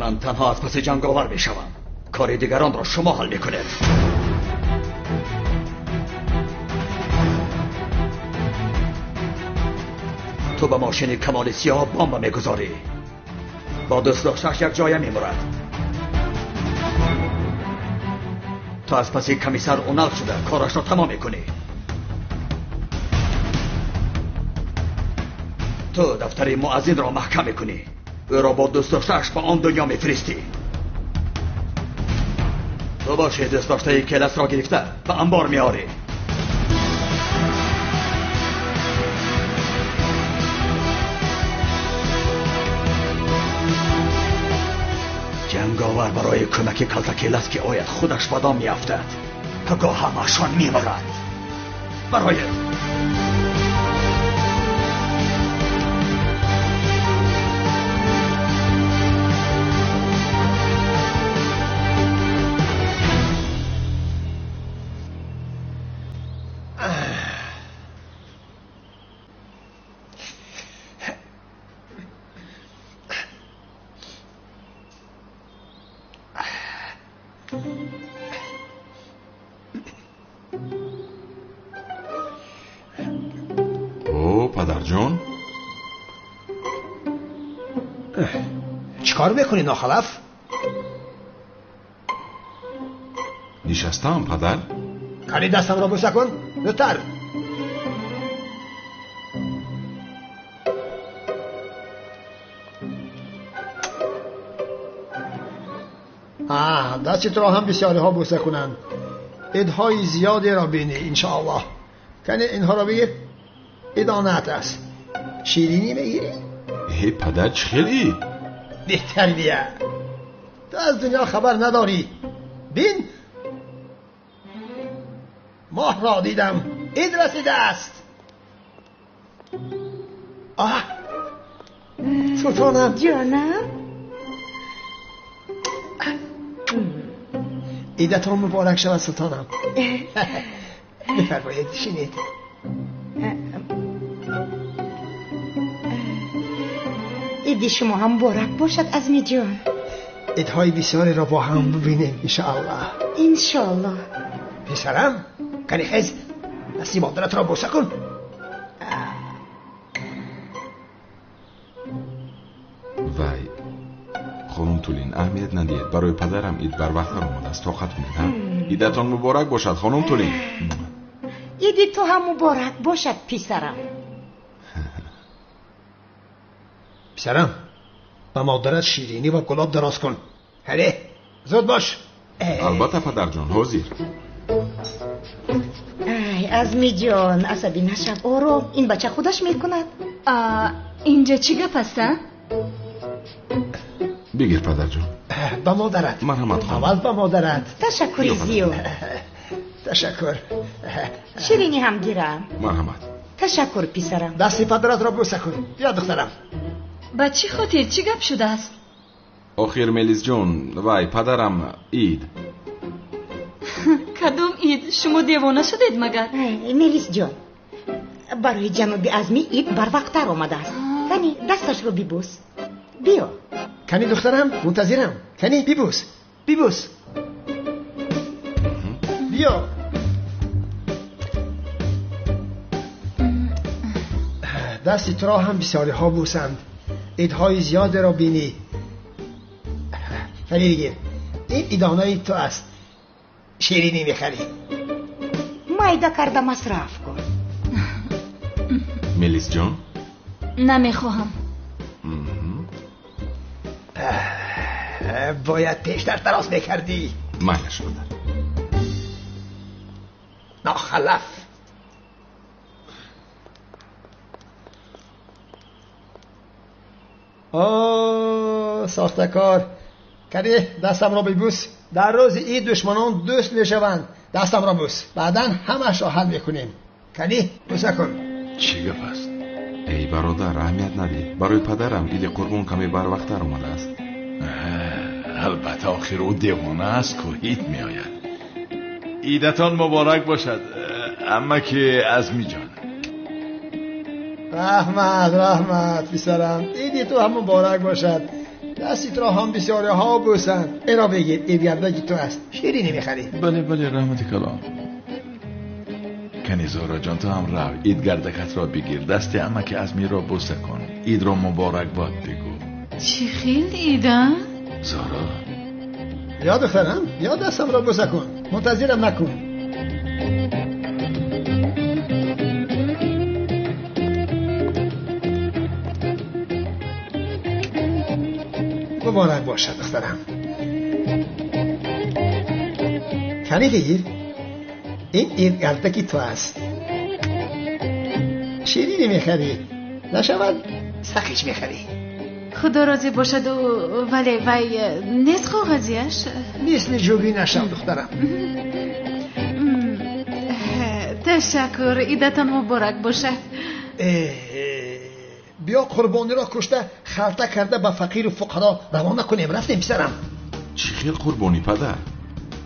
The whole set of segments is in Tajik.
Ман танҳо аз паси ҷанговар мешавам. Кори дигаронро шумо ҳал мекунед. Ту ба мошини Камоли Сиёҳ бомба мегузорӣ. Бо дӯст доштааш як ҷоя мемурад. Ту аз паси комиссар Унал шуда корашро тамом мекунӣ. Ту дафтари муаззинро маҳкам мекунӣ. Ӯро бо дӯст доштааш ба он дунё мефиристӣ. Ту боши дӯст доштаи Келасро гирифта ба анбор меорӣ. Ҷанговар барои кӯмаки калта Келас ки ояд, худаш ба дом меафтад. Пагоҳ ҳамашон мемуранд. Бароед. Падарҷон, чикор мекунӣ, нохалаф? Нишастам, падар. Кани дастамро бӯса кун, зудтар. Дасти туро ҳам бисёриҳо бӯса кунанд. Идҳои зиёдеро бинӣ, иншоаллоҳ. Кани инҳоро бигир. Идонат аст. Ширинӣ мегирӣ? Э, падар, чӣ хел ид? Бетарбия! Ту аз дунё хабар надорӣ. Бин, моҳро дидам. Ид расидааст. Оҳ, султонам. Ҷонам. Идатон муборак шавад, султонам. Бифармоед, шинед. Иди шумо ҳам муборак бошад, Азмиҷон. Идҳои бисёреро бо ҳам бибинем, иншоаллоҳ. Иншоаллоҳ. Писарам, кани хез, дасти модаратро бӯса кун. Вай, хонум Тулин, аҳамият надиҳед. Барои падарам ид барвақттар омадааст. Тоқат кунед, ҳа? Идатон муборак бошад, хонум Тулин. Иди ту ҳам муборак бошад, писарам. Писарам, ба модарат ширинӣ ва гулоб дароз кун. Ҳале, зуд бош. Албатта, падарҷон, ҳозир. Ай, Азмиҷон, асабӣ нашав, ором. Ин бача худаш мекунад. Инҷа чӣ гап аст, а? Бигир, падарҷон. Ба модарат. Марҳамат, хонум. Аввал ба модарат. Ташаккури зиёд. Ташаккур. Ширинӣ ҳам гирам. Марҳамат. Ташаккур, писарам. Дасти падаратро бӯса кун. Биё, духтарам. Ба чӣ хотир чӣ гап шудааст? Охир, Мелисҷон, вай, падарам ид. Кадом ид? Шумо девона шудед магар? Мелисҷон, барои ҷаноби Азмӣ ид барвақттар омадааст. Кани дасташро бибӯс. Биё. Кани, духтарам, мунтазирам. Кани, бибӯс, бибӯс. Биё. Дасти туро ҳам бисёриҳо бӯсанд. Идҳои зиёдеро бинӣ. Кани бигир, ин идонаи ту аст. Ширинӣ мехарӣ. Майда карда масраф кун. Мелисҷон? Намехоҳам. Бояд пештар дароз мекардӣ. Майлаш, падар. Нохалаф. О, сохтакор. Кани дастамро бибӯс. Дар рӯзи ид душманон дӯст мешаванд. Дастамро бӯс. Баъдан ҳамашро ҳал мекунем. Кани бӯса кун. Чӣ гап аст? Эй, бародар, аҳамият надиҳ. Барои падарам иди қурбон каме барвақттар омадааст. Албатта, охир ӯ девона аст ку, ид меояд. Идатон муборак бошад, амаки Азмиҷон. Раҳмат, раҳмат, писарам. Иди ту ҳам муборак бошад. دستت را هم بسیاری ها بوسند. اینا بگیر، این گردکی تو است. شیرینی میخری. بله بله رحمت کلام. کنی زارا جان تو هم رو عید گردکت را بگیر، دست عمک عزمی را بوسه کن، عید را مبارک باد بگو. چی خیلی عیده؟ زارا یا دخترم یا دستم را بوسه کن، منتظرم نکن. مبارک باشد دخترم. کنی بگیر، این عید گردکی تو است. شیرینی میخری، نشود سخیش میخری. خدا راضی باشد. ولی وی نیست کاغذیش؟ مثل جوگی نشم دخترم. تشکر، عیدتان مبارک باشد. بیا قربانی را کشته خلطه کرده به فقیر و فقرا روانه کنیم. رفتیم پسرم. چی خیل قربانی پدر؟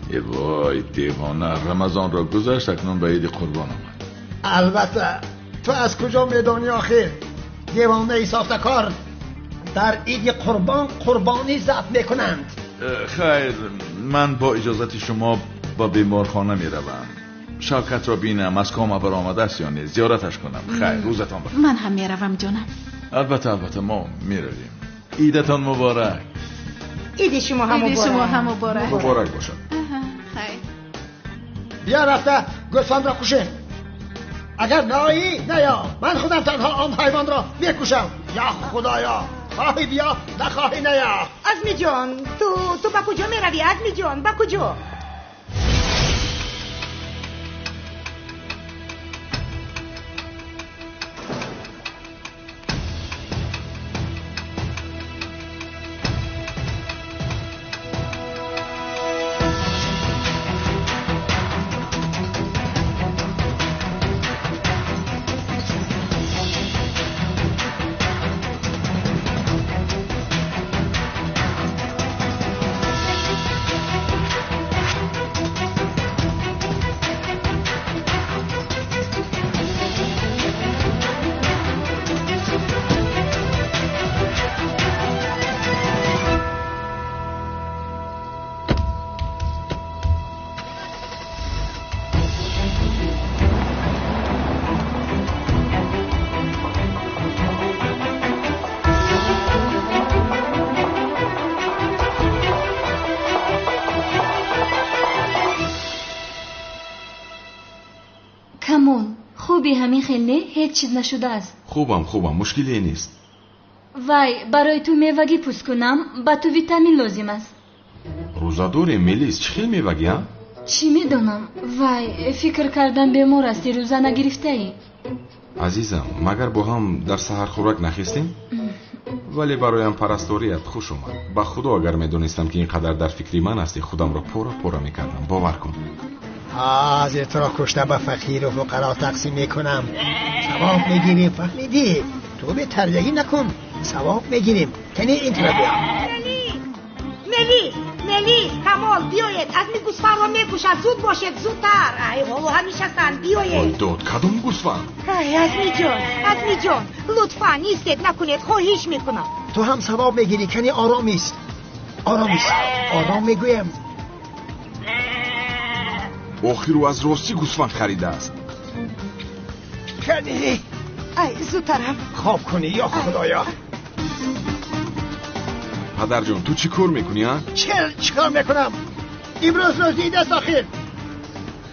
ای وای دیوانه، رمضان را گذشت اکنون به عید قربان آمد. البته تو از کجا میدانی آخر؟ دیوانه ای ساخته کار. در عید قربان قربانی ذبح میکنند. خیر، من با اجازت شما با بیمارخانه میروم، شوکت را بینم از کام برآمده است یا نه، زیارتش کنم. خیر، روزتان بخیر. من هم میروم جانم. البته البته ما میرویم. عیدتان مبارک. عید شما هم مبارک. شما هم مبارک. مبارک باشد. خیر. بیا رفته گوسفند را کشیم. اگر نایی نیا، من خودم تنها آن حیوان را میکشم. یا خدایا، خواهی بیا نخواهی نیا. عزمی جان تو با کجا میروی؟ عزمی جان با کجا؟ خوبی همین خیلی هیچ چیز نشده است. خوبم خوبم، مشکلی نیست. وای برای تو میوگی پوست کنم، با تو ویتامین لازم است. روزه ملیس چه خیلی میوگی ها؟ چی میدونم. وای فکر کردم بیمار هستی، روزه نگرفته ای. عزیزم مگر با هم در سحر خوراک نخستیم؟ ولی برایم پرستاریت خوش اومد. با خدا اگر میدونستم که اینقدر در فکری من هستی خودم را پورا پورا میکردم، باور کن. از تو را کشته به فقیر و فقرا تقسیم میکنم، ثواب میگیریم. فهمیدی؟ تو به تردگی نکن، ثواب میگیریم. کنی این طرف بیا. ملی ملی کمال بیاید، از می گوسفند را میکشد. زود باشید، زودتر. ای بابا همیشه بیاید. داد کدوم گوسفند؟ ای عزمی جان، عزمی جان لطفا نیستید نکنید، خواهش میکنم. تو هم ثواب میگیری. کنی آرامیست، آرامیست، آرام میگویم. آخر او از راستی گوسفند خریده است. کنی ای زودترم خواب کنی یا خدایا. پدر جان تو چی کار میکنی ها؟ چیکار میکنم؟ امروز روز عید است آخر،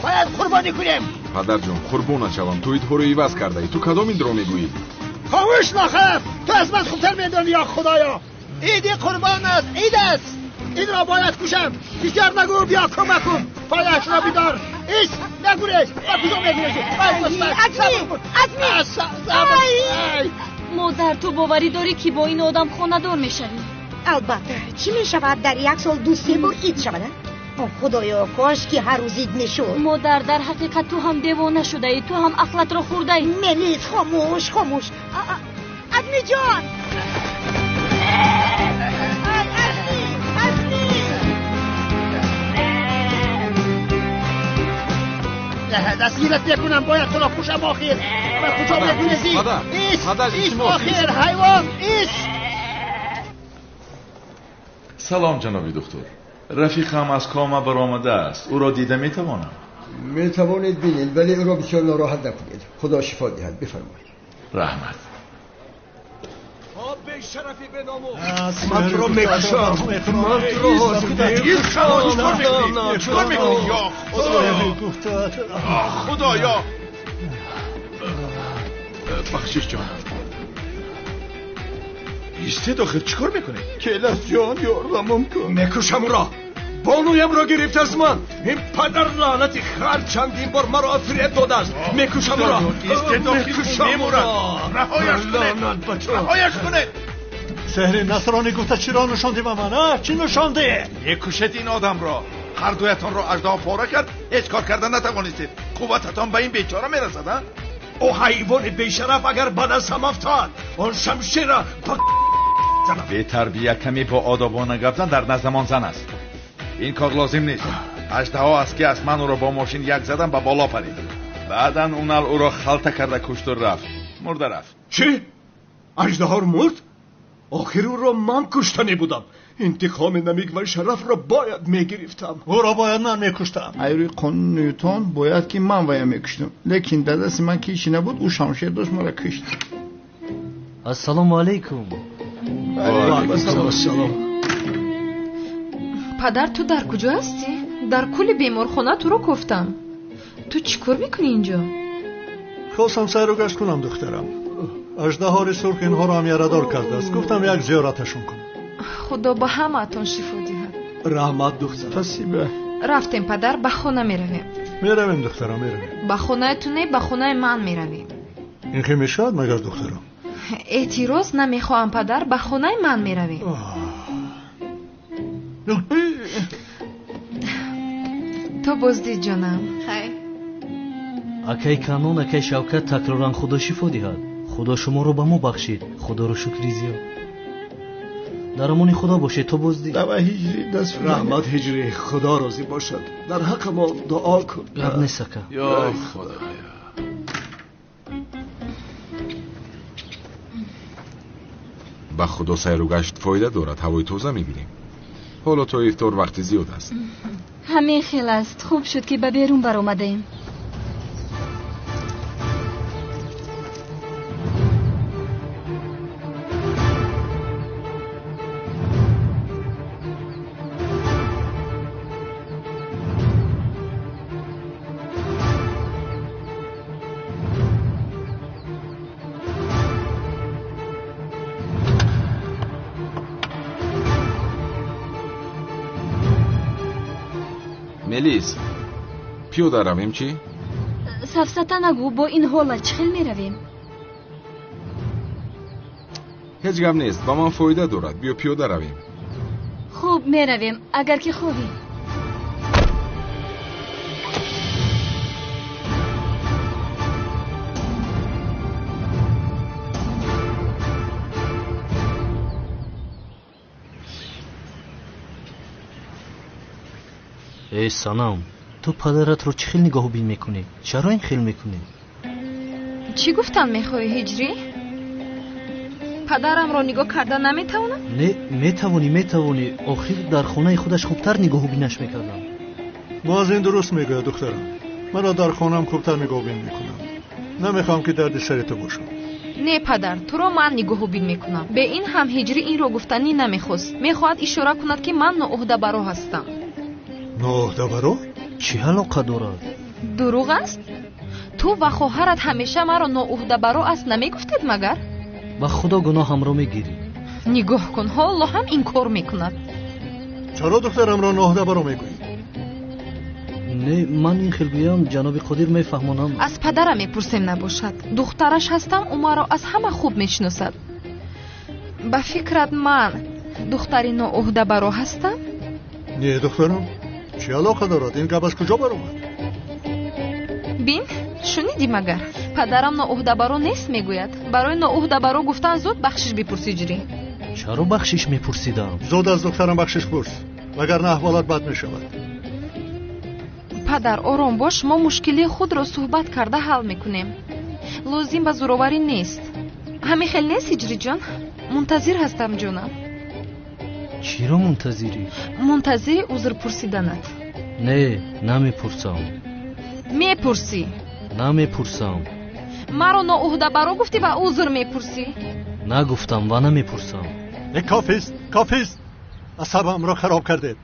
باید قربانی کنیم. پدر جان قربان نشوم، تو عیدها رو عوض کرده ای. تو کدام عید رو میگویی؟ خاموش نخف، تو از من خوبتر میدانی یا خدایا. عید قربان است، عید است، این را باید کشم. بیشتر نگو، بیا کمک کن. پایش را بیدار. ایست نگوریز. با کجا میگوریزی؟ عزمی عزمی. مادر تو باوری داری که با این آدم خانه‌دار میشوی؟ البته. چی میشود در یک سال 2-3 بار عید شود؟ خدایا کاش که هر روز عید میشد. مادر در حقیقت تو هم دیوانه شده ای، تو هم عقلت را خورده ای. ملیس خاموش خاموش. عزمی جان. دستگیرت میکنم، باید تو را کشم آخر. به کجا میگریزی؟ ایست ایست آخر حیوان ایست. Салом ҷаноби духтур. Рафиқам аз кома баромадааст. Ӯро дида метавонам? Метавонед бинед, вале ӯро бисёр нороҳат накунед. Худо шифо диҳад. Бифармоед. Раҳмат. Ман туро мекушам. Ман туро ҳозир мекушам. Чикор мекунӣ? Ё Худоё! Худоё! Бахшиш ҷон. Истед охир, чикор мекунӣ? Келас ҷон, ёрдамам кун. Мекушам ӯро. Бонуямро гирифт аз ман. Ин падар лаънати хар чандин бор маро фиреб додааст. Мекушам ӯро. Истед охир, мемурад. Раҳояш кунед. Раҳояш кунед. Сеҳри насронӣ гуфта чиро нишондӣ ба ман? Чӣ нишондӣ? Мекушед ин одамро. Ҳар дуятонро аждаҳо пора кард, ҳеҷ кор карда натавонистед. Қуввататон ба ин бечора мерасад, а? Ӯ ҳайвони бешараф агар ба дастам афтад, он шамшерро ба занам. Бетарбия каме бо одобона гап зан, дар наздамон зан аст. Ин кор лозим нест. Аждаҳо аст ки аст, ман ӯро бо мошин як задам ба боло парид. Баъдан унал ӯро халта карда кушту рафт. Мурда рафт. Чӣ? Аждаҳор мурд? Охир ӯро ман куштанӣ будам. Интиқоми намик ва шарафро бояд мегирифтам. Ӯро бояд ман мекуштам. Айрӯи қонуни Нютон бояд ки ман вая мекуштам. Лекин дар дасти ман ки ҳечи набуд, ӯ шамшер дошт, маро кушт. Ассалому алайкум. Ва алайкум ассалом. Падар, ту дар куҷо ҳастӣ? Дар кулли беморхона туро кофтам. Ту чӣ кор мекунӣ инҷо? Хостам сайру гашт кунам, духтарам. Аждаҳори сурх инҳоро ҳам ярадор кардааст. Гуфтам як зиёраташон кунам. Худо ба ҳамаатон шифо диҳад. Раҳмат, духтар. Спасибо. Рафтем, падар, ба хона меравем. Меравем, духтарам, меравем. Ба хонаи ту не, ба хонаи ман меравем. Ин хел мешавад магар, духтарам? Эътироз намехоҳам, падар, ба хонаи ман меравем. То боздид, ҷонам. Хайр. Акай Канон, акай Шавкат, такроран Худо шифо диҳад. Худо шуморо ба мо бахшид. Худоро шукри зиёд. Дар амони Худо бошед, то боздид. Давай, Ҳиҷрӣ, даст раҳмат, Ҳиҷрӣ, Худо розӣ бошад. Дар ҳаққи мо дуо кун. Гап нест, ака. Ё Худоё. Ба Худо сайру гашт фоида дорад, ҳавои тоза мегирем. Ҳоло то ифтор вақти зиёд аст. Ҳамин хел аст. Хуб шуд ки ба берун баромадаем. Мелис, пиёда равем чӣ? Сафсата нагӯ, бо ин ҳолат чӣ хел меравем? Ҳеҷ гап нест, ба ман фоида дорад. Биё пиёда равем. Хуб, меравем, агар ки хоҳӣ. Эй санам, ту падаратро чӣ хел нигоҳубин мекунӣ? Чаро ин хел мекунӣ? Чӣ гуфтан мехоҳӣ, Ҳиҷрӣ? Падарамро нигоҳ карда наметавонам? Не, метавонӣ, метавонӣ. Охир дар хонаи худаш хубтар нигоҳубинаш мекардам. Боз ин дуруст мегӯяд, духтарам. Маро дар хонаам хубтар нигоҳубин мекунам. Намехоҳам ки дарди сари ту бошам. Не, падар, туро ман нигоҳубин мекунам. Бе ин ҳам Ҳиҷрӣ инро гуфтанӣ намехост. Мехоҳад ишора кунад ки ман ноуҳдабаро ҳастам. Ноуҳдабаро? Чӣ алоқа дорад? Дурӯғ аст? Ту ва хоҳарат ҳамеша маро ноуҳдабаро аст намегуфтед магар? Ба Худо гуноҳамро мегирӣ. Нигоҳ кун, ҳоло ҳам инкор мекунад. Чаро духтарамро ноуҳдабаро мегӯӣ? Не, ман ин хел гӯям, ҷаноби Қодир мефаҳмонам. Аз падарам мепурсем набошад. Духтараш ҳастам, ӯ маро аз ҳама хуб мешиносад. Ба фикрат ман духтари ноуҳдабаро ҳастам? Не, духтарам. Чӣ алоқа дорад? Ин гап аз куҷо баромад? Бин, шунидӣ магар? Падарам ноуҳдабаро нест мегӯяд. Барои ноуҳдабаро гуфтан зуд бахшиш бипурсӣ, Ҳиҷрӣ. Чаро бахшиш мепурсидам? Зуд аз духтарам бахшиш пурс, вагарна аҳволат бад мешавад. Падар, ором бош, мо мушкилии худро суҳбат карда ҳал мекунем. Лозим ба зӯроварӣ нест. Ҳамин хел нест, Ҳиҷриҷон? Мунтазир ҳастам, ҷонам. Чиро мунтазирӣ? Мунтазири узр пурсиданат. Не, намепурсам. Мепурсӣ. Намепурсам. Маро ноуҳдабаро гуфтӣ ва узр мепурсӣ. Нагуфтам ва намепурсам. Кофист, кофист. Асабамро хароб кардед.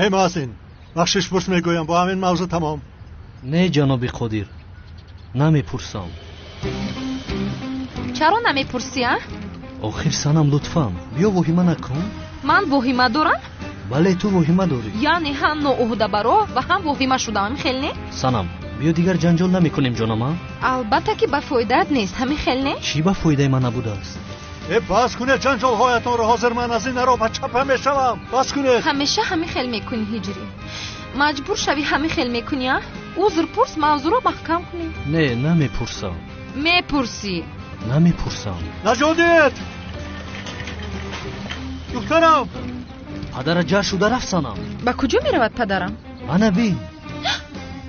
Эй муаззин, бахшиш пурс мегӯям, бо ҳамин мавзӯъ тамом. Не, ҷаноби Қодир, намепурсам. Чаро намепурсӣ, а? Охир санам, лутфан биё воҳима накун. Ман воҳима дорам? Бале, ту воҳима дорӣ. Яъне ҳам ноуҳдабаро ва ҳам воҳима шудам, хел не? Санам, биё дигар ҷанҷол намекунем, ҷонам, а? Албатта ки ба фоидаат нест, ҳамин хел не? Чӣ ба фоидаи ман набудааст? Э, бас кунед ҷанҷолҳоятонро, ҳозир ман аз ин ароба чапа мешавам. Бас кунед. Ҳамеша ҳамин хел мекунӣ, Ҳиҷрӣ. Маҷбур шавӣ ҳамин хел мекунӣ, а? Узр пурс, мавзӯъро маҳкам кунем. Не, намепурсам. Мепурсӣ. Намепурсам. Наҷот! Духтарам! Падара ҷар шуда рафт, санам. Ба куҷо меравад падарам? Ана бин.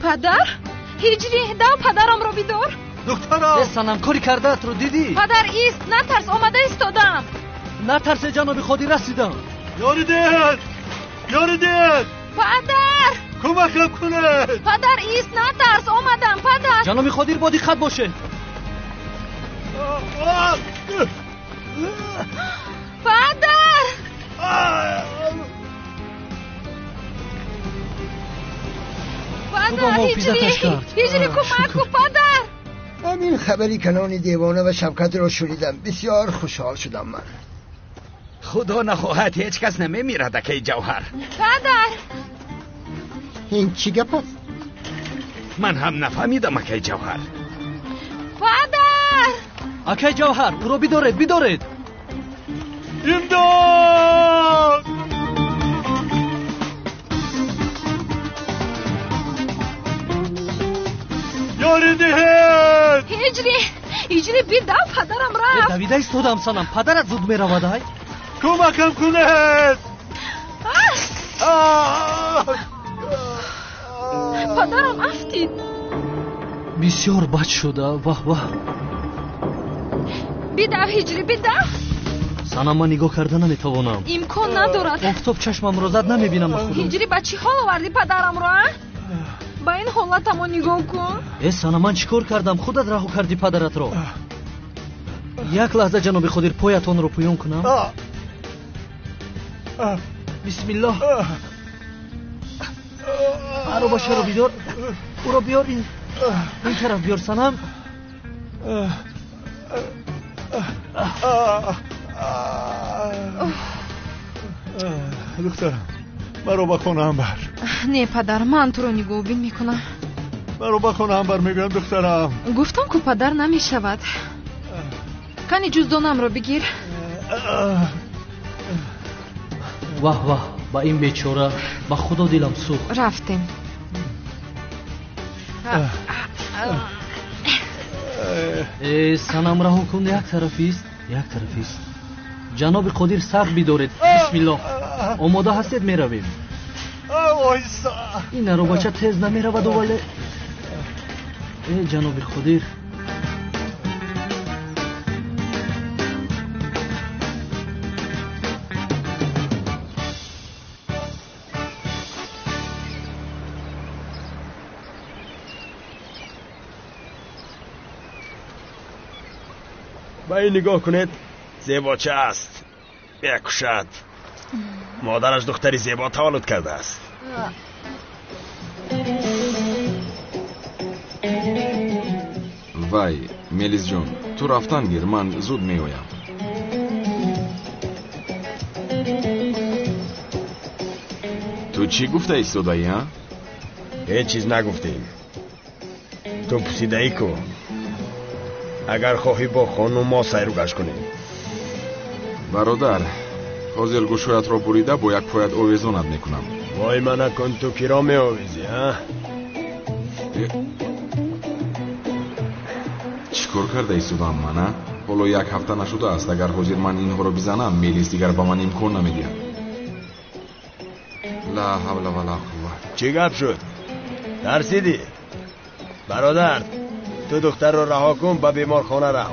Падар? Ҳиҷрӣ, дав падарамро бидор. Духтарам! Э, санам, кори кардаатро дидӣ? Падар, ист, натарс, омада истодам. Натарсе, ҷаноби Қодир, расидам. Ёрӣ диҳед! Ёрӣ диҳед! Падар! Кӯмакам кунед! Падар, ист, натарс, омадам, падар. Ҷаноби Қодир, бо диққат бошед. Падар! Падар, Ҳиҷрӣ, Ҳиҷрӣ, кӯмак кун, падар. ҳамин хабари калони девона ва Шавкатро шунидам, бисёр хушҳол шудам ман. Худо нахоҳад, ҳеҷ кас намемирад, акаи Ҷавҳар. Падар! Ин чӣ гап аст? Ман ҳам нафаҳмидам, акаи Ҷавҳар. Падар! Акаи Ҷавҳар, ӯро бидоред, бидоред. Имдод! Ёрӣ диҳед! Ҳиҷрӣ, Ҳиҷрӣ, бидав, падарам рафт. Давида истодам, санам, падарат зуд меравад, ай. Кӯмакам кунед! Падарам афтид. Бисёр бад шуда, ваҳ ваҳ. Бидав, Ҳиҷрӣ, бидав. Санам, ман нигоҳ карда наметавонам. Имкон надорад. Офтоб чашмамро зад, намебинам ба худо. Ҳиҷрӣ, ба чӣ ҳол овардӣ падарамро, а? Ба ин ҳолатамо нигоҳ кун. Э, санам, ман чӣ кор кардам? Худат раҳо кардӣ падаратро. Як лаҳза, ҷаноби Қодир, поятонро пӯён кунам. Бисмиллоҳ. Аробашаро бидор, ӯро биёр, ин тараф биёр, санам. Духтарам, маро ба хонаам бар. Не, падар, ман туро нигоҳубин мекунам. Маро ба хонаам бар, мегӯям, духтарам. Гуфтам ку, падар, намешавад. Кани ҷуздонамро бигир. Ваҳ ваҳ, ба ин бечора, ба худо дилам сӯхт. Рафтем. Э, санам, раҳо кун, як тарафист, як тарафист. Ҷаноби Қодир, сахт бидоред. Бисмиллоҳ. Омода ҳастед, меравем. Ин аробача тез намераваду вале. Э, ҷаноби Қодир. Ба ин нигоҳ кунед, зебоча аст, мекушад. Модараш духтари зебо таваллуд кардааст. Вай, Мелисҷон, ту рафтан гир, ман зуд меоям. Ту чӣ гуфта истодаӣ, а? Ҳеҷ чиз нагуфтем. Ту пурсидаӣ ку. Агар хоҳӣ бо хонум мо сайру гашт кунем. Бародар, ҳозир гӯшҳоятро бурида бо як поят овезонат мекунам. Вой, мана кун, ту киро меовезӣ, а? Чӣ кор карда истодам ман, а? Ҳоло як ҳафта нашудааст. Агар ҳозир ман инҳоро бизанам, Мелис дигар ба ман имкон намедиҳад. Ла ҳавла ва ла қувва. Чӣ гап шуд? Тарсидӣ? Бародар, ту духтарро раҳо кун, ба беморхона рав.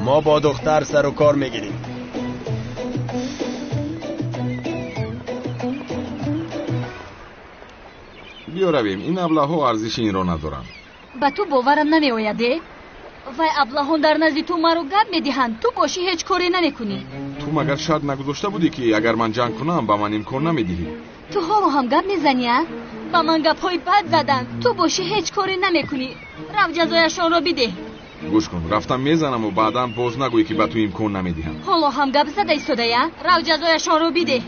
Мо бо духтар сару кор мегирем. Биё равем, ин аблаҳҳо арзиши инро надоранд. Ба ту боварам намеояд, э? Вай аблаҳон дар назди ту маро гап медиҳанд, ту бошӣ ҳеҷ коре намекунӣ. Ту магар шарт нагузошта будӣ, ки агар ман ҷанг кунам, ба ман имкон намедиҳӣ? Ту ҳоло ҳам гап мезанӣ, а? Ба ман гапҳои бад заданд, ту бошӣ ҳеҷ коре намекунӣ. Рав ҷазояшонро бидеҳ. Гӯш кун, рафтам мезанаму баъдан боз нагӯӣ, ки ба ту имкон намедиҳам. Ҳоло ҳам гап зада истодаӣ, а? Рав ҷазояшонро бидеҳ.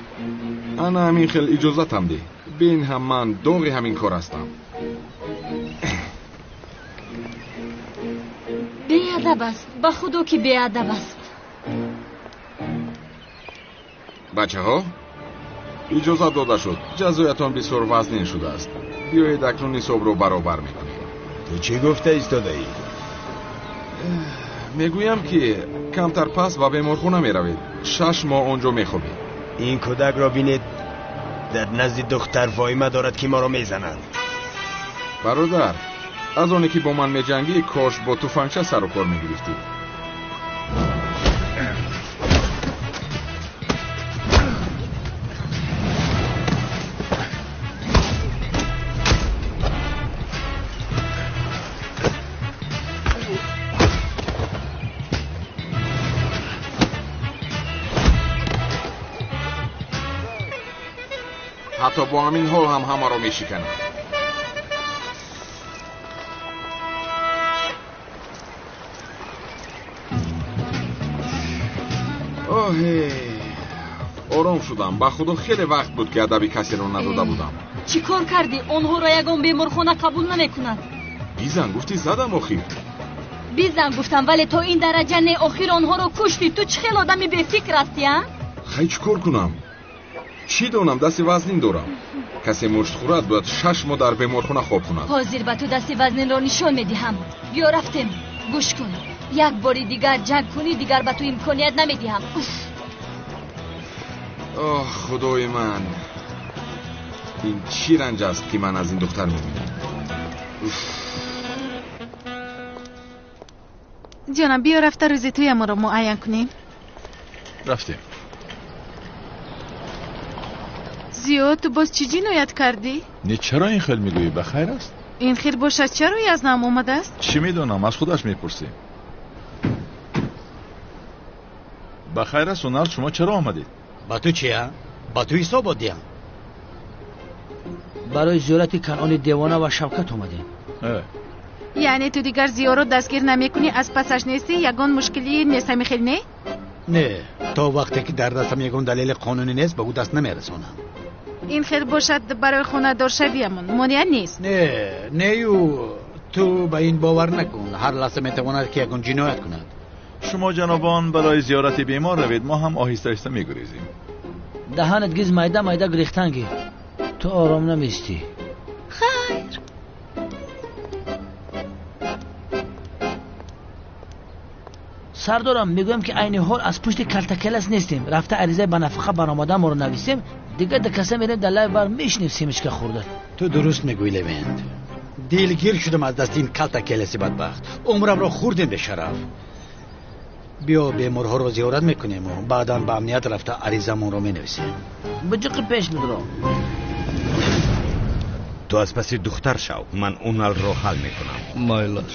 Ана ҳамин хел иҷозатам деҳ. Бин ҳам ман доғи ҳамин кор ҳастам. Беадаб аст, ба худо ки беадаб аст. Бачаҳо, иҷозат дода шуд. Ҷазоятон бисёр вазнин шудааст. Биёед акнун ҳисобро баробар мекунем. Ту чӣ гуфта истодаӣ? Мегӯям, ки камтар пас ба беморхона меравед. 6 моҳ он ҷо мехобед. Ин кӯдакро бинед, дар назди духтар воима дорад, ки моро мезанад. Бародар, аз оне ки бо ман меҷангӣ, кош бо туфангча сару кор мегирифтӣ. Ҳатто бо ҳамин ҳол ҳам ҳамаро мешиканам. Оҳе, ором шудам. Ба худо хеле вақт буд, ки адаби касеро надода будам. Чӣ кор кардӣ? Онҳоро ягон беморхона қабул намекунад. Бизан гуфтӣ, задам охир. Бизан гуфтам, вале то ин дараҷа не. Охир онҳоро куштӣ. Ту чӣ хел одами бефикр ҳастӣ, а? Хай, чӣ кор кунам? Чӣ донам, дасти вазнин дорам. Касе мушт хӯрад, бояд 6 моҳ дар беморхона хоб кунад. Ҳозир ба ту дасти вазнинро нишон медиҳам. Биё рафтем. Гӯш кун, як бори дигар ҷанг кунӣ, дигар ба ту имконият намедиҳам. Оҳ, худои ман, ин чӣ ранҷ аст, ки ман аз ин духтар мебинам. Ҷонам, биё рафта рӯзи тӯямонро муайян кунем. Рафтем. Зиё, ту боз чӣ ҷиноят кардӣ? Не, чаро ин хел мегӯӣ? Ба хайр аст? Ин хел бошад, чаро язнам омадааст? Чӣ медонам, аз худаш мепурсем. Ба хайр аст, Унал, шумо чаро омадед? Ба ту чи, а? Ба ту ҳисобот диҳам. Барои зиёрати Канъони девона ва Шавкат омадем. Яъне ту дигар Зиёро дастгир намекунӣ, аз пасаш нестӣ, ягон мушкилӣ нест, ҳамин хел не? Не, то вақте ки дар дастам ягон далели қонунӣ нест, ба ӯ даст намерасонам. Ин хел бошад, барои хонадоршавиямон монеа нест. Не, нею, ту ба ин бовар накун. Ҳар лаҳза метавонад, ки ягон ҷиноят кунад. Шумо ҷанобон барои зиёрати бемор равед, мо ҳам оҳиста оҳиста мегурезем. Даҳанат гиз майда майда гирехтан гир. Ту ором наместӣ. Хайр. Сардорам, мегӯям, ки айни ҳол аз пушти калтакелас нестем. Рафта аризаи ба нафақа баромадамонро нависем, дигар да каса мерем, дар лайв бар мешинем семечка хӯрда. Ту дуруст мегӯӣ, Левент. Дилгир шудам аз дасти ин калтакеласи бадбахт. Умрамро хӯрдем бешараф. Биё беморҳоро зиёрат мекунему баъдан ба амният рафта аризамонро менависем. Биҷиқи пеш бидро. Ту аз паси духтар шав, ман Уналро ҳал мекунам. Майлаш.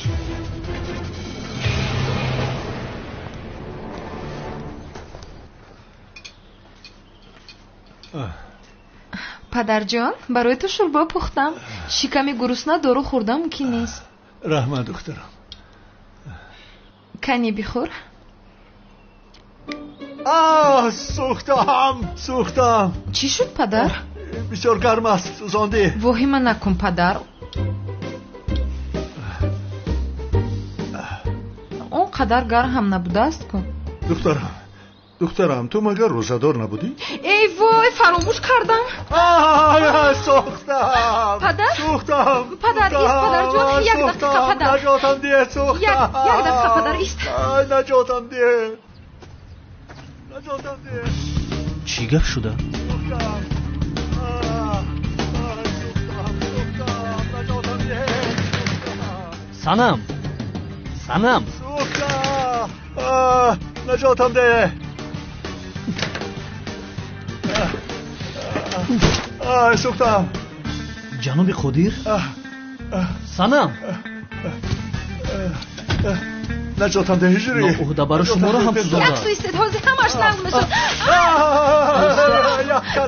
Падарҷон, барои ту шӯрбо пухтам. Шиками гурусна дору хӯрда мумкин нест. Раҳмат, духтарам. Кани бихӯр. Оҳ, сӯхтам, сӯхтам. Чӣ шуд, падар? Бисёр гарм аст, сӯзондӣ. Воҳима накун, падар. Он қадар гарм ҳам набудааст ку. Духтарам, духтарам, ту магар рӯзадор набудӣ? Эй вой, фаромӯш кардам. Сӯхтам. Падар? Сӯхтам. Падар, ист, падарҷон, як дақиқа, падар. Наҷотам диҳ, сӯхтам. Як дақиқа, падар, ист. Наҷотам диҳ. Наҷотам диҳ. Чӣ гап шуда? Сӯхтам. Сӯхтам, наҷотам диҳ. Санам, санам. Сӯхтам. Наҷотам деҳ. Сӯхтам. Ҷаноби Қодир? Санам! Наҷотам деҳ, ҳиҷрӣ. Ноуҳдабаро шуморо ҳам сӯзонда. Як суистед, ҳозир ҳамаш нағз мешуд.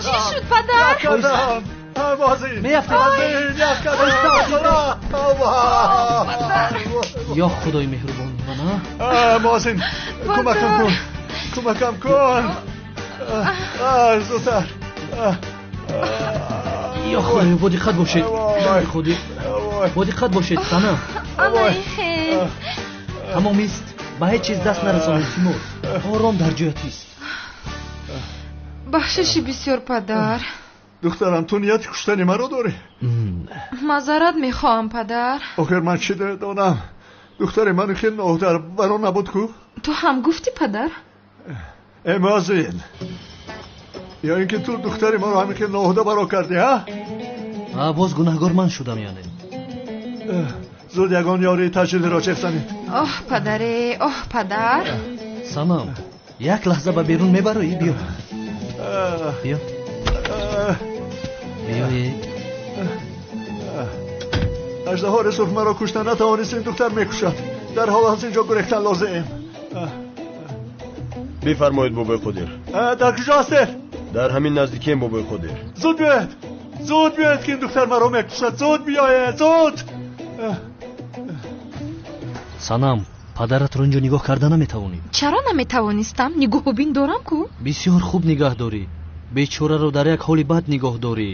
Чӣ шуд, падар? Ё худои меҳрубон, мана? Муаззин, кӯмакам кун, кӯмакам кун. Зудтар. Ё худоё, бо диққат бошед. Ҷаноби Қодир, бо диққат бошед, Санам. Тамом ист, ба ҳеҷ чиз даст нарасон, илтимос. Ором дар ҷоят ист. Бахшиши бисёр, падар. Духтарам, ту нияти куштани маро дорӣ? Маъзарат мехоҳам, падар. Охир ман чӣ донам? Духтари ман хеле ноуҳдабаро набуд ку? Ту ҳам гуфтӣ, падар? Э, муаззин, ё ин ки ту духтари маро ҳамин хел ноуҳдабаро кардӣ, ҳа? Боз гунаҳгор ман шудам, яъне. Зуд ягон ёрии таҷилиро чех занед. Оҳ, падаре, оҳ, падар. Санам, як лаҳза ба берун мебароӣ? Биё. Биё. Биёед. Аждаҳори сурх маро кушта натавонист, ин духтар мекушад. Дар ҳол аз ин ҷо гурехтан лозим. Бифармоед, бобои Қодир. Дар куҷо ҳастед? Дар ҳамин наздикием, бобои Қодир. Зуд биёед, зуд биёед, ки ин духтар маро мекушад. Зуд биёед, зуд. Санам, падаратро инҷо нигоҳ карда наметавонӣ. Чаро наметавонистам? Нигоҳубин дорам ку? Бисёр хуб нигаҳ дорӣ. Бечораро дар як ҳоли бад нигоҳ дорӣ.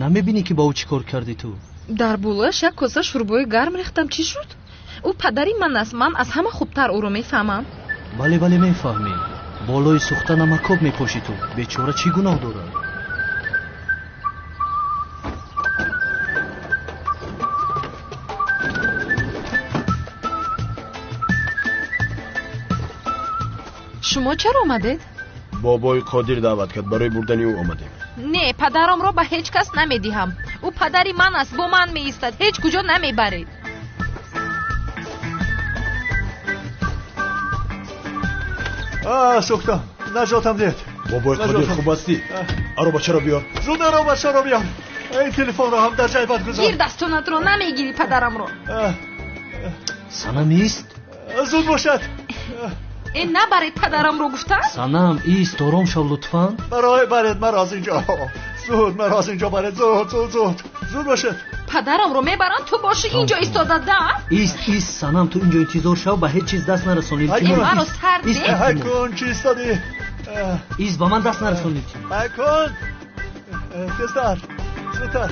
Намебинӣ, ки ба ӯ чӣ кор кардӣ ту? Дар болояш як коса шӯрбои гарм рехтам. Чӣ шуд? Ӯ падари ман аст, ман аз ҳама хубтар ӯро мефаҳмам. Бале, бале, мефаҳмӣ. Болои сӯхта намакоб мепошӣ ту. Бечора чӣ гуноҳ дорад? Шумо чаро омадед? Бобои Қодир даъват кард, барои бурдани ӯ омадем. Не, падарамро ба ҳеҷ кас намедиҳам. Ӯ падари ман аст, бо ман меистад, ҳеҷ куҷо намебаред. Сӯхтам, наҷотам диҳед. Бобои Қодир, хуб ҳастӣ? Аробачаро биёр. Зуд аробачаро биёр. Ин телефонро ҳам дар ҷайбат гузор. Гир дастонатро, намегирӣ падарамро. Санам, ист. Зуд бошад. Э, набаред падарамро, гуфтам. Санам, ист, ором шав, лутфан. Барои баред маро аз инҷо. Зуд маро аз инҷо баред, зуд, зуд, зуд. Зуд бошед. Падарамро мебаранд, ту бошӣ инҷо истода, да? Ист, ист, Санам, ту инҷо интизор шав, ба ҳеҷ чиз даст нарасон, илтимос. Маро сар Ист, де. Ҳайкун, чӣ истодӣ? Ист, ба ман даст нарасон, илтимос. Ҳайкун, тезтар, зудтар.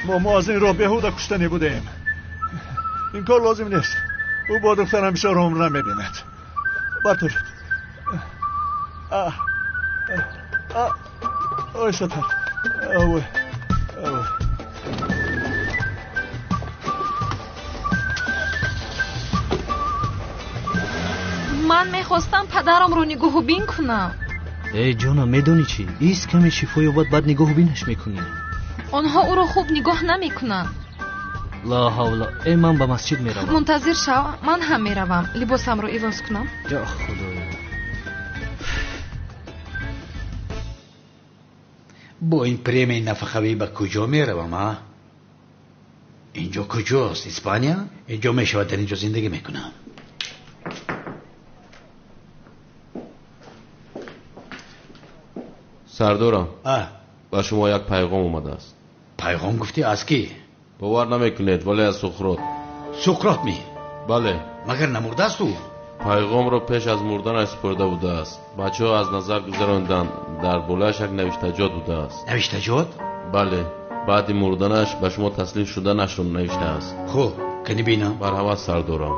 Мо муаззинро беҳуда куштанӣ будем. Ин кор лозим нест. Ӯ бо духтарам бисёр умр намебинад. Бартолед. Оҳистатар. Ой, ой. Ман мехостам падарамро нигоҳубин кунам. Эй ҷонам, медонӣ чӣ? Ист, каме шифо ёбад, баъд нигоҳубинаш мекунӣ. Онҳо ӯро хуб нигоҳ намекунанд. Ла ҳавла. Э, ман ба масҷид меравам. Мунтазир шав, ман ҳам меравам. Либосамро иваз кунам. Ё худоё. Бо ин премияи нафақавӣ ба куҷо меравам, а? Инҷо куҷост? Испания? Инҷо мешавад, дар инҷо зиндагӣ мекунам. Сардорам, ба шумо як пайғом омадааст. Пайғом гуфтӣ, аз кӣ? Бовар намекунед, вале аз Суқрот. Суқрот ми? Бале. Магар намурдааст ӯ? Пайғомро пеш аз мурданаш супорида будааст. Бачаҳо аз назар гузаронданд, дар болояш як навиштаҷот будааст. Навиштаҷот? Бале, баъди мурданаш ба шумо таслим шуданашро навиштааст. Хуб, кани бинам. Марҳамат, сардорам.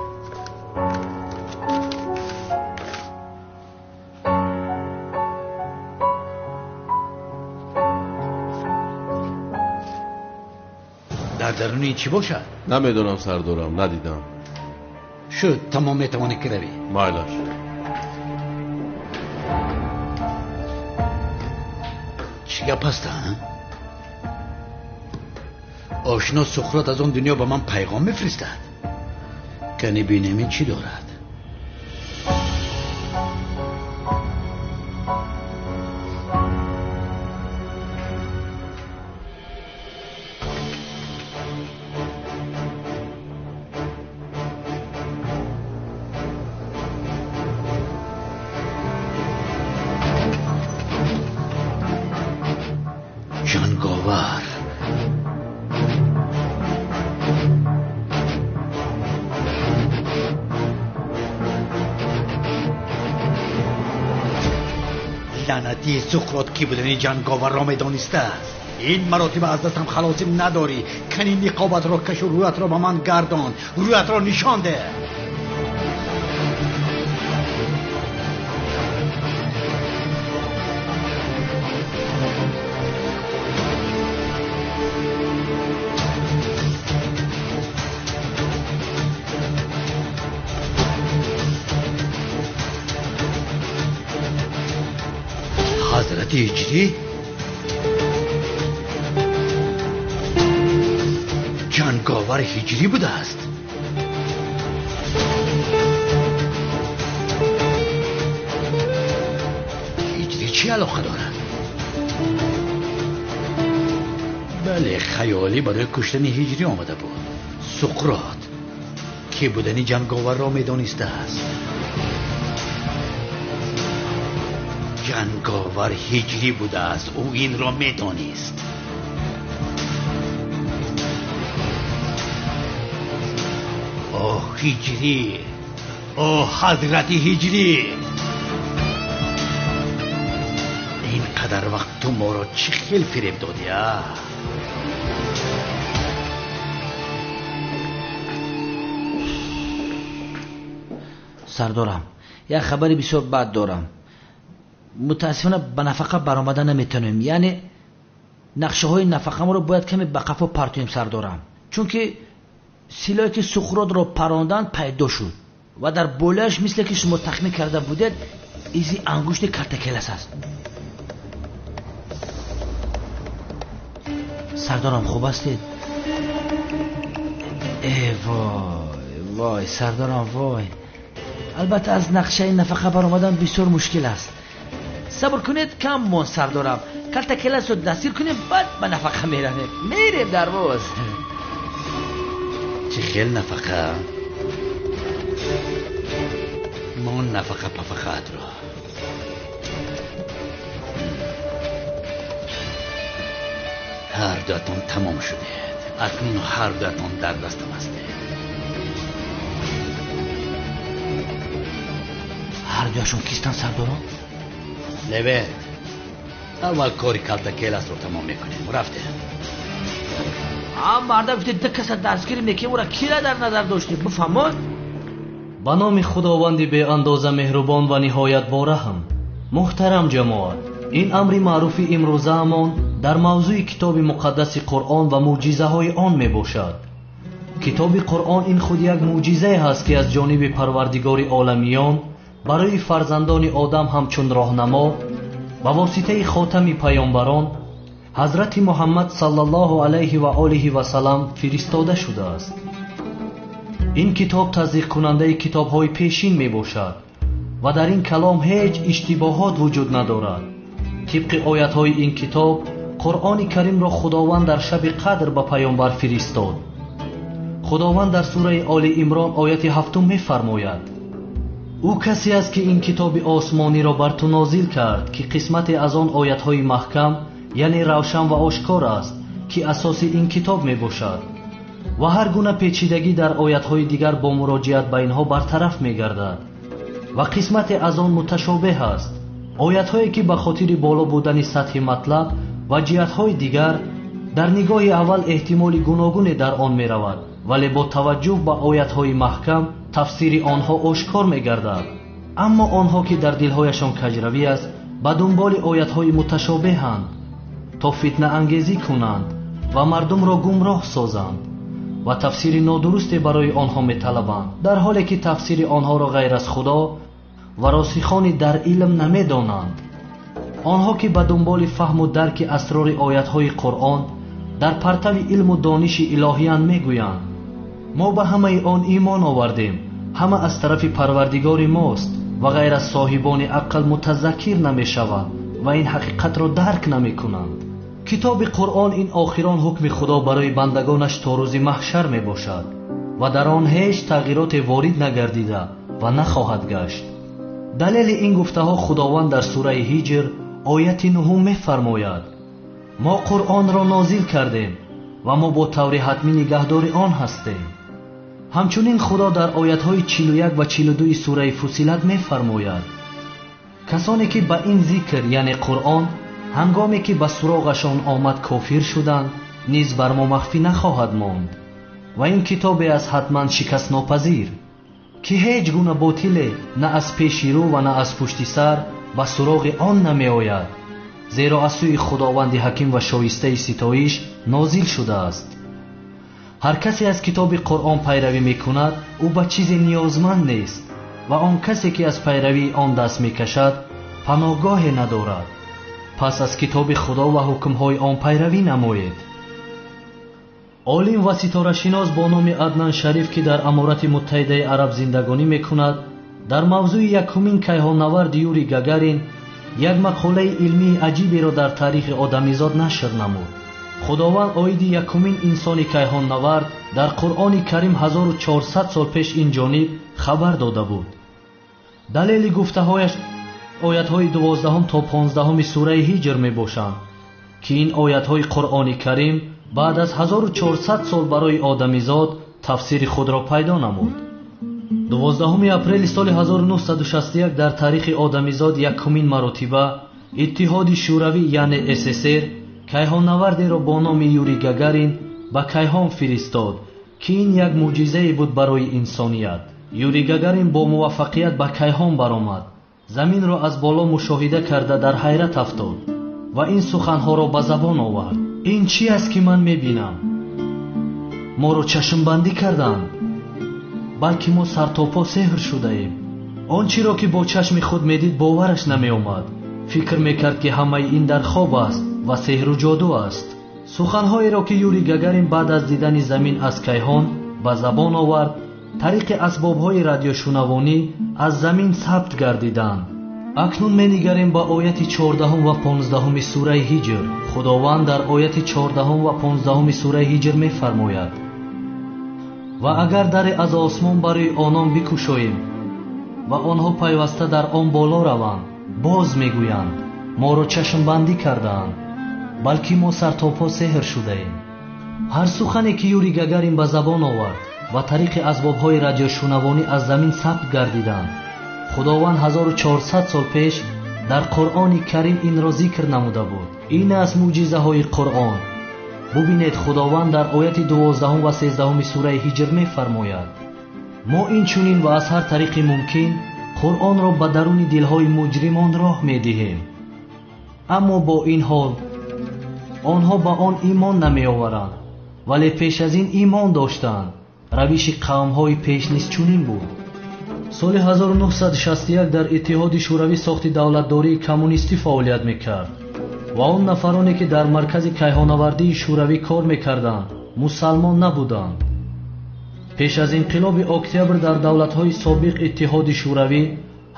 Дар даруни чӣ бошад? Намедонам, сардорам, надидам. Шуд, тамом, метавонӣ ки равӣ. Майлаш. Чӣ гап аст, а? Ошно Суқрот аз он дунё ба ман пайғом мефиристад. Кани бинем ин чӣ дорад. Ҷанговар. Лаънатии Суқрот ки будани ҷанговарро медонистааст. Ин маротиба аз дастам халосим надорӣ. Кани ниқобатро кашу рӯятро ба ман гардон, рӯятро нишон деҳ. Ҳазрати Ҳиҷрӣ? Ҷанговар ҳиҷрӣ будааст. Ҳиҷрӣ чӣ алоқа дорад? Бале, хаёлӣ барои куштани ҳиҷрӣ омада буд. Суқрот ки будани ҷанговарро медонистааст. Ҷанговар ҳиҷрӣ будааст, ӯ инро медонист. Оҳ, ҳиҷрӣ! Оҳ, ҳазрати ҳиҷрӣ! Ин қадар вақт ту моро чӣ хел фиреб додӣ, а? Сардорам, як хабари бисёр бад дорам. Мутаассифона ба нафақа баромада наметавонем. Яъне нақшаҳои нафақамонро бояд каме ба қафо партоем, сардорам, чунки силоҳе ки Суқротро паронданд пайдо шуд ва дар болояш мисле ки шумо тахмин карда будед изи ангушти калтакелас аст. Сардорам, хуб ҳастед? Э вой вой, сардорам, вой. Албатта аз нақшаи нафақа баромадан бисёр мушкил аст. Сабр кунед, кам монд, сардорам. Калтакеласро дастгир кунем, баъд ба нафақа меравем. Мерем дарвоз. Чӣ хел нафақа? Мо нафақа пафақаатро. Ҳар дуатон тамом шудед. Акнун ҳар дуатон дар дастам ҳастед. Ҳар дуяшон кистанд, сардорам? Левент, аввал кори калтакеласро тамом мекунем. Рафтем. Марда гуфте ду каса дастгирӣ мекунем, ӯра кира дар назар доштем, бифаҳмон? Ба номи Худованди беандоза меҳрубон ва ниҳоят бораҳм. Муҳтарам ҷамоат, ин амри маъруфи имрӯзаамон дар мавзӯи китоби муқаддаси Қуръон ва мӯъҷизаҳои он мебошад. Китоби Қуръон ин худ як мӯъҷизае ҳаст, ки аз ҷониби Парвардигори оламиён барои фарзандони одам ҳамчун роҳнамо ба воситаи хотами паёмбарон ҳазрати Муҳаммад саллаллоҳу алайҳи ва олиҳи васалам фиристода шудааст. Ин китоб тасдиқкунандаи китобҳои пешин мебошад ва дар ин калом ҳеҷ иштибоҳот вуҷуд надорад. Тибқи оятҳои ин китоб, Қуръони Каримро Худованд дар шаби қадр ба паёмбар фиристод. Худованд дар сураи Оли Имрон ояти ҳафтум мефармояд: ӯ касе аст, ки ин китоби осмониро бар ту нозил кард, ки қисмате аз он оятҳои маҳкам, яъне равшан ва ошкор аст, ки асоси ин китоб мебошад ва ҳар гуна печидагӣ дар оятҳои дигар бо муроҷиат ба инҳо бартараф мегардад ва қисмате аз он муташобеҳ аст. Оятҳое ки ба хотири боло будани сатҳи матлаб ва ҷиҳатҳои дигар дар нигоҳи аввал эҳтимоли гуногуне дар он меравад, вале бо таваҷҷӯҳ ба оятҳои маҳкам тафсири онҳо ошкор мегардад. Аммо онҳо ки дар дилҳояшон каҷравӣ аст, ба дунболи оятҳои муташобеҳанд то фитнаангезӣ кунанд ва мардумро гумроҳ созанд ва тафсири нодурусте барои онҳо металабанд, дар ҳоле ки тафсири онҳоро ғайр аз Худо ва росихони дар илм намедонанд. Онҳо ки ба дунболи фаҳму дарки асрори оятҳои Қуръон Дар партави илму дониши илоҳиян мегӯянд: мо ба ҳамаи он имон овардем, ҳама аз тарафи Парвардигори мост ва ғайр аз соҳибони ақл мутазаккир намешаванд ва ин ҳақиқатро дарк намекунанд. Китоби Қуръон ин охирон ҳукми Худо барои бандагонаш то рӯзи маҳшар мебошад ва дар он ҳеҷ тағйироте ворид нагардида ва нахоҳад гашт. Далели ин гуфтаҳо Худованд дар сураи Ҳиҷр ояти нуҳум мефармояд: мо Қуръонро нозил кардем ва мо бо таври ҳатмӣ нигаҳдори он ҳастем. Ҳамчунин Худо дар оятҳои 41 ва 42 сураи Фусилат мефармояд: касоне ки ба ин зикр, яъне Қуръон, ҳангоме ки ба суроғашон омад кофир шуданд, низ бар мо махфӣ нахоҳад монд ва ин китобе аст ҳатман шикастнопазир, ки ҳеҷ гуна ботиле на аз пеши рӯ ва на аз пушти сар ба суроғи он намеояд, зеро аз сӯи Худованди ҳаким ва шоистаи ситоиш нозил шудааст. Ҳар касе аз китоби Қуръон пайравӣ мекунад, ӯ ба чизе ниёзманд нест ва он касе ки аз пайравии он даст мекашад, паноҳгоҳе надорад. Пас аз китоби Худо ва ҳукмҳои он пайравӣ намоед. Олим ва ситорашинос бо номи Аднан Шариф, ки дар Аморати Муттаҳидаи Араб зиндагонӣ мекунад, дар мавзӯи якумин кайҳоннаварди Юрий Гагарин як мақолаи илмии аҷиберо дар таърихи одамизод нашр намуд. Худованд оиди якумин инсони кайҳоннавард дар Қуръони Карим 1400 сол пеш ин ҷониб хабар дода буд. Далели гуфтаҳояш оятҳои 12 то 15 сураи Ҳиҷр мебошанд, ки ин оятҳои Қуръони Карим баъд аз 1400 сол барои одамизод тафсири худро пайдо намуд. 12 апрели соли 1961 дар таърихи одамизод якумин маротиба Иттиҳоди Шӯравӣ, яъне СССР, кайҳоннавардеро бо номи Юрий Гагарин ба кайҳон фиристод, ки ин як мӯъҷизае буд барои инсоният. Юрий Гагарин бо муваффақият ба кайҳон баромад, заминро аз боло мушоҳида карда дар ҳайрат афтод ва ин суханҳоро ба забон овард: ин чӣ аст ки ман мебинам? Моро чашмбандӣ карданд, балки мо сартопо сеҳр шудаем. Он чиро ки бо чашми худ медид бовараш намеомад. Фикр мекард ки ҳамаи ин дар хоб аст ва сеҳру ҷоду аст. Суханҳоеро ки Юрий Гагарин баъд аз дидани замин аз кайҳон ба забон овард, тариқи асбобҳои радиошунавонӣ аз замин сабт гардиданд. Акнун менигарем ба ояти 14 ва 15 сураи Ҳиҷр. Худованд дар ояти 14 ва 15 сураи Ҳиҷр мефармояд: ва агар даре аз осмон барои онон бикушоем ва онҳо пайваста дар он боло раванд, боз мегӯянд: моро чашмбандӣ кардаанд, балки мо сартопо сеҳр шудаем. Ҳар сухане ки Юрий Гагарин ба забон овард ва тариқи асбобҳои радиошунавонӣ аз замин сабт гардиданд, Худованд 1400 сол пеш дар Қуръони Карим инро зикр намуда буд. Ин аст мӯъҷизаҳои Қуръон. Бубинед, Худованд дар ояти 12 ва 13 сураи Ҳиҷр мефармояд: мо инчунин ва аз ҳар тариқи мумкин Қуръонро ба даруни дилҳои муҷримон роҳ медиҳем, аммо бо ин ҳол онҳо ба он имон намеоваранд, вале пеш аз ин имон доштанд. Равиши қавмҳои пеш низ чунин буд. Соли 1961 дар Иттиҳоди Шӯравӣ сохти давлатдории коммунистӣ фаъолият мекард ва он нафароне ки дар маркази кайҳонавардии Шӯравӣ кор мекарданд мусалмон набуданд. Пеш аз инқилоби октябр дар давлатҳои собиқ Иттиҳоди Шӯравӣ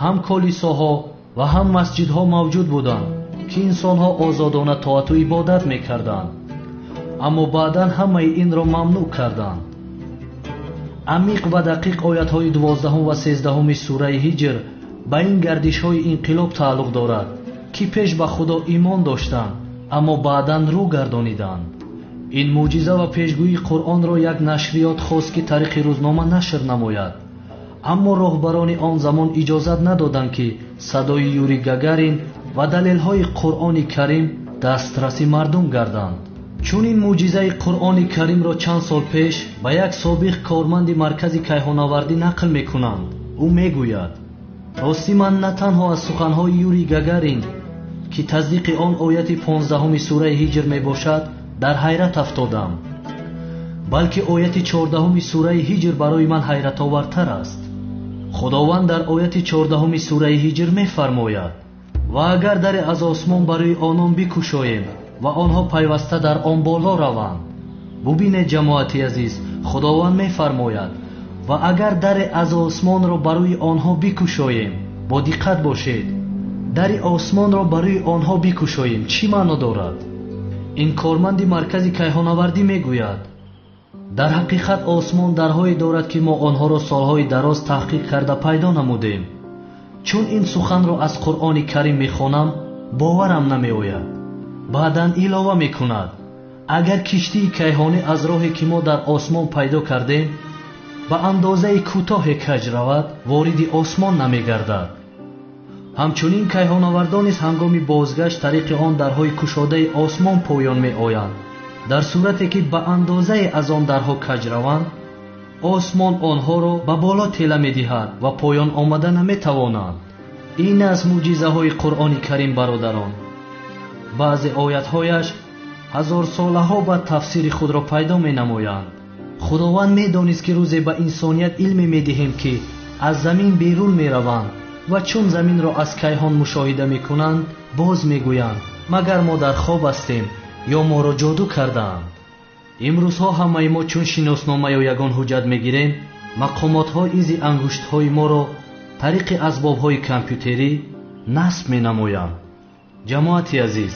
ҳам колисоҳо ва ҳам масҷидҳо мавҷуд буданд, ки инсонҳо озодона тоату ибодат мекарданд, аммо баъдан ҳамаи инро мамнӯъ карданд. Амиқ ва дақиқ оятҳои 12 ва 13 сураи Ҳиҷр ба ин гардишҳои инқилоб тааллуқ дорад, ки пеш ба Худо имон доштанд, аммо баъдан рӯ гардониданд. Ин мӯъҷиза ва пешгӯии Қуръонро як нашриёт хост, ки тариқи рӯзнома нашр намояд, аммо роҳбарони он замон иҷозат надоданд, ки садои Юрий Гагарин ва далелҳои Қуръони Карим дастраси мардум гарданд. Чунин мӯъҷизаи Қуръони Каримро чанд сол пеш ба як собиқ корманди маркази кайҳонавардӣ нақл мекунанд. Ӯ мегӯяд: ростӣ ман на танҳо аз суханҳои Юрий Гагарин, ки тасдиқи он ояти 15 сураи Ҳиҷр мебошад, дар ҳайрат афтодам, балки ояти 14 сураи Ҳиҷр барои ман ҳайратовартар аст. Худованд дар ояти 14 сураи Ҳиҷр мефармояд: ва агар даре аз осмон барои онон бикушоем ва онҳо пайваста дар он боло раванд. Бубинед ҷамоати азиз, Худованд мефармояд: ва агар даре аз осмонро барои онҳо бикушоем. Бо диққат бошед, дари осмонро барои онҳо бикушоем чӣ маъно дорад? Ин корманди маркази кайҳонавардӣ мегӯяд: дар ҳақиқат осмон дарҳое дорад, ки мо онҳоро солҳои дароз таҳқиқ карда пайдо намудем. Чун ин суханро аз Қуръони Карим мехонам, боварам намеояд. Баъдан илова мекунад: агар киштии кайҳонӣ аз роҳе ки мо дар осмон пайдо кардем ба андозаи кӯтоҳе каҷ равад, вориди осмон намегардад. Ҳамчунин кайҳонавардон низ ҳангоми бозгашт тариқи он дарҳои кушодаи осмон поён меоянд. Дар сурате ки ба андозае аз он дарҳо каҷ раванд, осмон онҳоро ба боло тела медиҳад ва поён омада наметавонанд. Ин аз мӯъҷизаҳои Қуръони Карим, бародарон. Баъзе оятҳояш ҳазорсолаҳо баъд тафсири худро пайдо менамоянд. Худованд медонист, ки рӯзе ба инсоният илме медиҳем, ки аз замин берун мераванд ва чун заминро аз кайҳон мушоҳида мекунанд, боз мегӯянд: магар мо дар хоб ҳастем ё моро ҷоду кардаанд? Имрӯзҳо ҳамаи мо чун шиноснома ё ягон ҳуҷҷат мегирем, мақомотҳо изи ангуштҳои моро тариқи асбобҳои компютерӣ насб менамоянд. Ҷамоати азиз,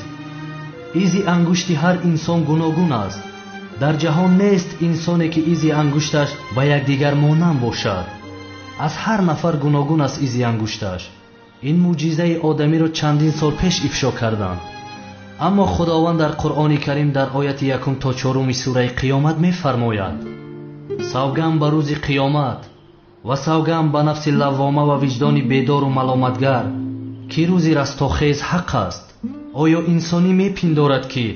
изи ангушти ҳар инсон гуногун аст. Дар ҷаҳон нест инсоне, ки изи ангушташ ба якдигар монанд бошад. Аз ҳар нафар гуногун аст изи ангушташ. Ин мӯъҷизаи одамиро чандин сол пеш ифшо карданд. Аммо Худованд дар Қуръони Карим дар ояти 1 то 4 сураи Қиёмат мефармояд: савганд ба рӯзи қиёмат ва савганд ба нафси лаввома ва виҷдони бедору маломатгар, ки рӯзи растохез ҳақ аст. Оё инсонӣ мепиндорад, ки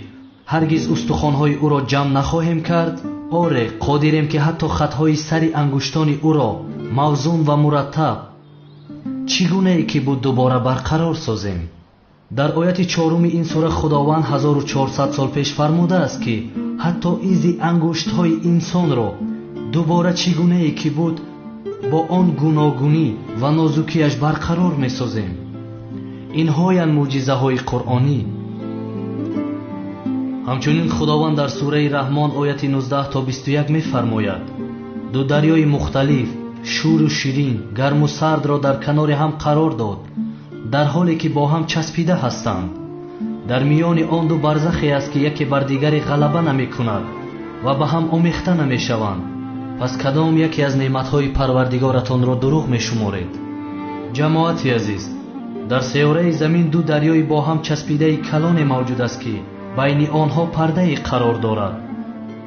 ҳаргиз устухонҳои ӯро ҷамъ нахоҳем кард? Оре, қодирем, ки ҳатто хатҳои сари ангуштони ӯро мавзун ва мураттаб чӣ гунае ки буд дубора барқарор созем. Дар ояти 4 ин сура Худованд 1400 сол пеш фармудааст, ки ҳатто изи ангуштҳои инсонро дубора чӣ гунае ки буд бо он гуногунӣ ва нозукиаш барқарор месозем. Инҳоянд мӯъҷизаҳои қуръонӣ. Ҳамчунин Худованд дар сураи Раҳмон ояти 19 то 21 мефармояд: ду дарёи мухталиф, шӯру ширин, гарму сардро дар канори ҳам қарор дод, дар ҳоле ки бо ҳам часпида ҳастанд. Дар миёни он ду барзахе аст, ки яке бар дигаре ғалаба намекунад ва ба ҳам омехта намешаванд. Пас кадом яке аз неъматҳои Парвардигоратонро дурӯғ мешуморед? Ҷамоати азиз, дар сайёраи замин ду дарёи бо ҳам часпидаи калоне мавҷуд аст, ки байни онҳо пардае қарор дорад.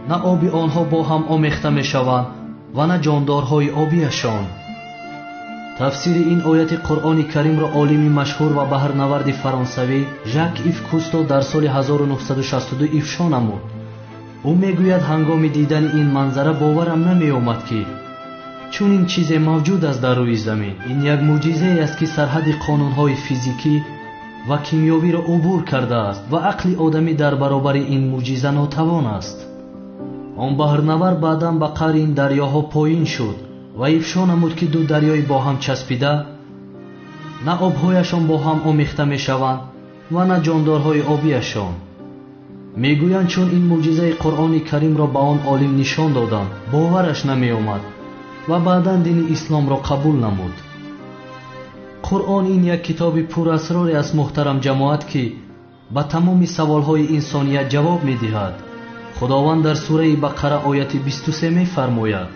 На оби онҳо бо ҳам омехта мешаванд ва на ҷондорҳои обияшон. Тафсири ин ояти Қуръони Каримро олими машҳур ва баҳрнаварди фаронсавӣ Жак Ив Кусто дар соли 1962 ифшо намуд. Ӯ мегӯяд: ҳангоми дидани ин манзара боварам намеомад, ки чунин чизе мавҷуд аст дар рӯи замин. Ин як мӯъҷизае аст, ки сарҳади қонунҳои физикӣ ва кимиёвиро убур кардааст ва ақли одамӣ дар баробари ин мӯъҷиза нотавон аст. Он баҳрнавард баъдан ба қаъри ин дарёҳо поин шуд ва ифшо намуд, ки ду дарёи бо ҳам часпида на обҳояшон бо ҳам омехта мешаванд ва на ҷондорҳои обияшон. Мегӯянд, чун ин мӯъҷизаи Қуръони Каримро ба он олим нишон доданд, бовараш намеомад ва баъдан дини исломро қабул намуд. Қуръон ин як китоби пурасроре аст, муҳтарам ҷамоат, ки ба тамоми саволҳои инсоният ҷавоб медиҳад. Худованд дар сураи Бақара ояти 23 мефармояд: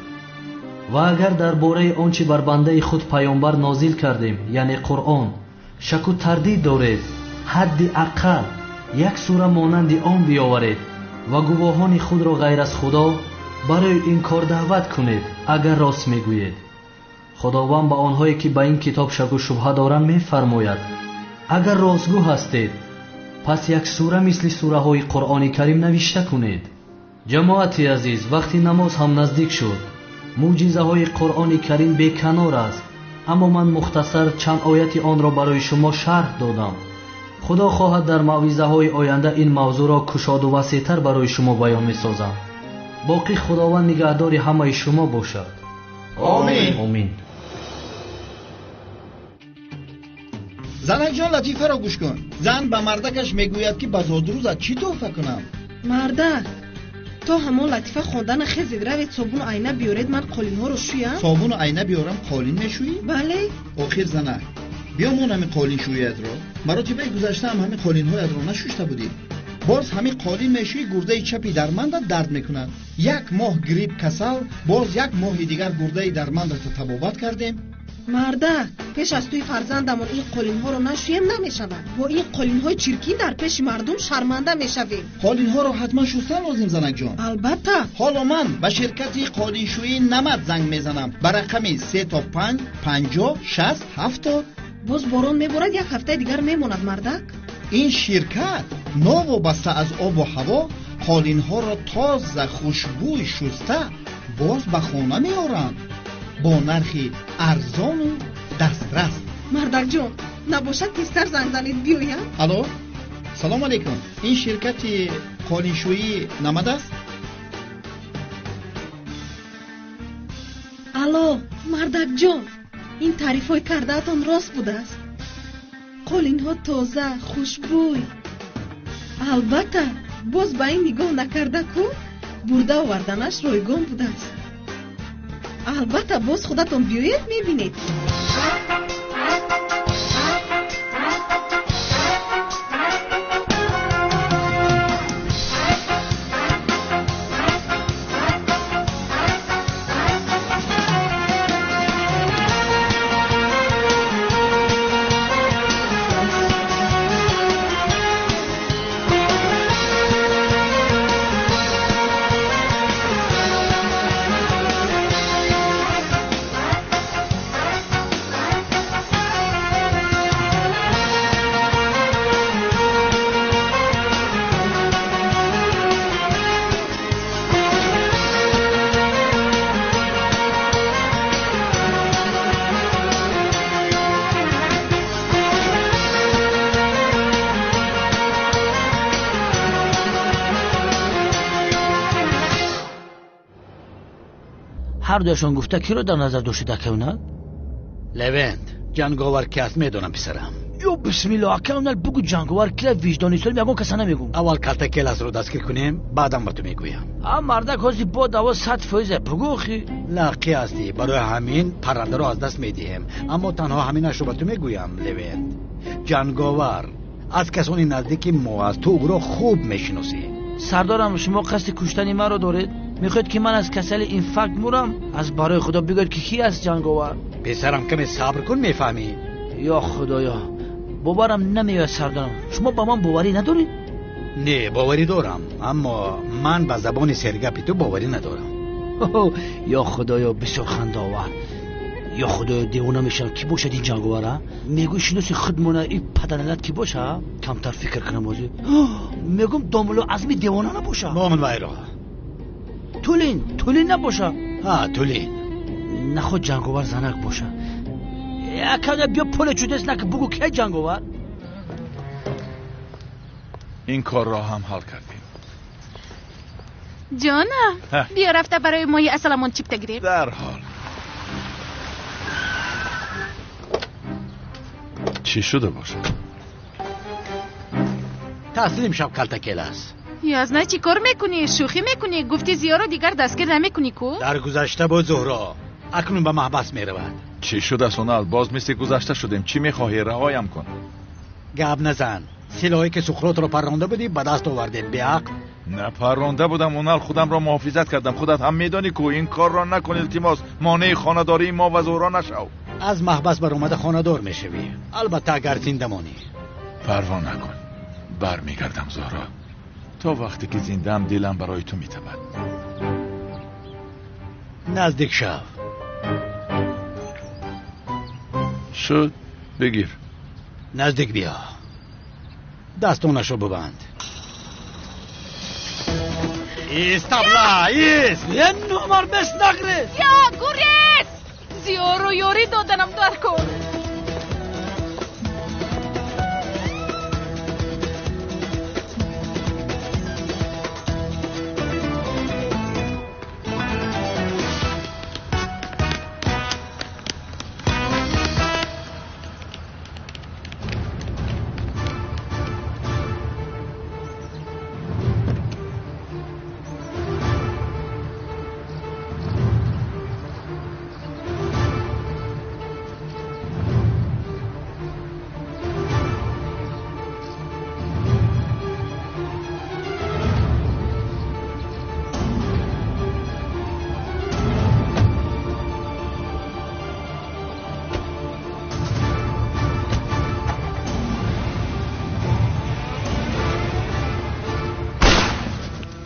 ва агар дар бораи он чӣ бар бандаи худ паёмбар нозил кардем, яъне Қуръон, шаку тардид доред, ҳадди ақал як сура монанди он биёваред ва гувоҳони худро ғайр аз Худо барои ин кор даъват кунед, агар рост мегӯед. Худованд ба онҳое ки ба ин китоб шаку шубҳа доранд мефармояд: агар ростгӯ ҳастед, пас як сура мисли сураҳои Қуръони Карим навишта кунед. Ҷамоати азиз, вақти намоз ҳам наздик шуд. Мӯъҷизаҳои Қуръони Карим беканор аст, аммо ман мухтасар чанд ояти онро барои шумо шарҳ додам. Худо хоҳад дар мавъизаҳои оянда ин мавзӯъро кушоду васеътар барои шумо баён месозам. Боқӣ Худованд нигаҳдори ҳамаи шумо бошад. Омин. Омин. Занакҷон, латифаро гӯш кун. Зан ба мардакаш мегӯяд, ки ба зодрӯзат чӣ тӯҳфа кунам? Мардак, то ҳамон латифа хондана хезед, равед собуну айна биёред, ман қолинҳоро шӯям. Собуну айна биёрам, қолин мешӯӣ? Бале. Охир занак, биёмон ҳамин қолиншӯиятро. Маротибаи гузаштаам ҳамин қолинҳоятро нашушта будӣ. Боз ҳамин қолин мешӯӣ, гурдаи чапи дармандат дард мекунад. Як моҳ грипп касал, боз як моҳи дигар гурдаи дармандатро табобат кардем. Мардак, пеш аз тӯи фарзандамон ин қолинҳоро нашӯем намешавад. Бо ин қолинҳои чиркин дар пеши мардум шарманда мешавем. Қолинҳоро ҳатман шустан лозим, занакҷон. Албатта. Ҳоло ман ба ширкати қолиншӯии Намад занг мезанам ба рақами 3 то 5 50 60 70. Боз борон меборад, як ҳафтаи дигар мемонад, мардак. Ин ширкат новобаста аз обу ҳаво қолинҳоро тоза хушбӯй шуста боз ба хона меоранд бо нархи арзону дастрас. Мардакҷон, набошад тезтар занг занед, биёям. Алло, салом алейкум. Ин ширкати қолиншӯии Намад аст? Алло, мардакҷон, ин таърифҳои кардаатон рост будааст. Қолинҳо тоза, хушбӯй. Албатта, боз ба ин нигоҳ накарда ку бурда оварданаш ройгон будааст. Албатта, боз худатон биёед, мебинед. Ҳар дуяшон гуфта киро дар назар доштед, акаунал? Левент, ҷанговар ки аст медонам, писарам. Ё бисмилло, акаунал, бугу ҷанговар кира, виҷдони солим ягон каса намегум. Аввал калтакеласро дастгир кунем, баъдам ба ту мегӯям. А мардак ҳозир бо даво 100%. Бугу охи. Лақӣ ҳастӣ, барои ҳамин паррандаро аз даст медиҳем. Аммо танҳо ҳаминашро ба ту мегӯям, Левент. Ҷанговар аз касони наздики мо аст, ту ӯро хуб мешиносӣ. Сардорам, шумо қасди куштани маро доред? Мехоҳед ки ман аз касали инфаркт мурам? Аз барои худо бигӯед ки ки аст ҷанговар. Писарам, каме сабр кун, мефаҳмӣ. Ё худоё, боварам намеояд, сардорам. Шумо ба ман боварӣ надоред? Не, боварӣ дорам, аммо ман ба забони сергапи ту боварӣ надорам. Ё худоё, бисёр хандаовар. Ё худоё, девона мешавам. Ки бошад ин ҷанговар? А мегӯй шиноси худмона и паданалат ки боша? Камтар фикр кунам ҳозир. Мегӯм домулло Азми девона набоша. Момин вайро. Тулин, Тулин набоша. Ҳа, Тулин. Наход ҷанговар занак боша. Акада биё поле чудес наки, бугу ки ҷанговар. Ин корро ҳам ҳал кардем. Ҷонам, биё рафта барои моҳи асаламон чипта гирем. Дарҳол. Чӣ шуда бошад? Таслим шав, калтакелас. Язна, чӣ кор мекунӣ? Шӯхӣ мекунӣ? Гуфти Зиёро дигар дастгир намекунӣ ку? Дар гузашта буд, Зуҳро. Акнун ба маҳбас меравад. Чӣ шудааст, Унал? Боз мисли гузашта шудем. Чӣ мехоҳӣ? Раҳоям кун. Гап назан. Силоҳе ки Суқротро парронда будӣ ба даст овардем, беақл. Напарронда будам, Унал, худамро муҳофизат кардам. Худат ҳам медонӣ ку. Ин корро накун, илтимос. Монеи хонадории мо ва Зуҳро нашав. Аз маҳбас баромада хонадор мешавӣ, албатта агар зинда монӣ. Парво накун, бармегардам, Зуҳро. То вақте ки зиндаам дилам барои ту метабад. Наздик шав. Шуд, бигир. Наздик биё. Дастонашро бибанд. Ист, абла, ист! Е номар бес нагрез! Я, гурез! Зиёро ёрӣ доданам дар кор.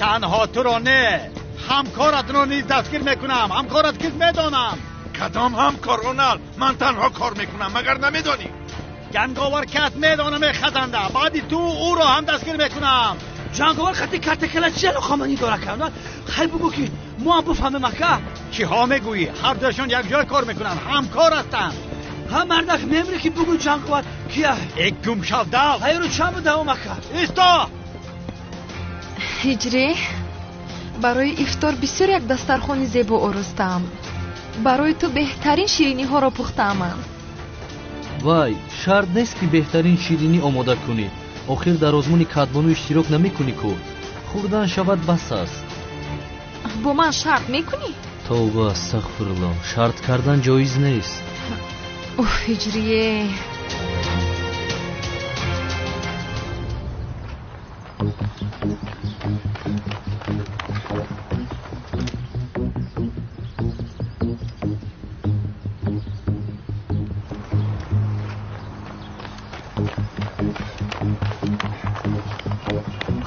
Танҳо туро не, ҳамкоратро низ дастгир мекунам. Ҳамкорат кист медонам. Кадом ҳамкор, Унал? Ман танҳо кор мекунам, магар намедонӣ? Ҷанговар кас медонам, хазанда. Баъди ту ӯро ҳам дастгир мекунам. Ҷанговар хати картакала чи алоқамандӣ дора карда? Хай бугӯ ки мо ҳам бифаҳмем ака. Чиҳо мегӯӣ? Ҳар дуяшон якҷоя кор мекунанд, ҳамкор ҳастанд. Ҳа мардак мемри ки бугӯ ҷанговар кия? Э гум шав дав. Ҳайру чанд будавом ака? Исто! Ҳиҷрӣ, барои ифтор бисёр як дастархони зебо оростаам. Барои ту беҳтарин шириниҳоро пухтаамам. Вай, шарт нест ки беҳтарин ширинӣ омода кунӣ. Охир дар озмуни кадбону иштирок намекунӣ ку. Хӯрдан шавад бас аст. Бо ман шарт мекунӣ? Тавба, астағфирулло, шарт кардан ҷоиз нест. Уф, Ҳиҷрие.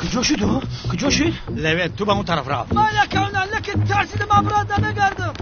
Куҷо шуд? Куҷо шуд? Левент, ту ба он тараф рафт. Ман якавна, лекин тарсидам, обрат намегардам.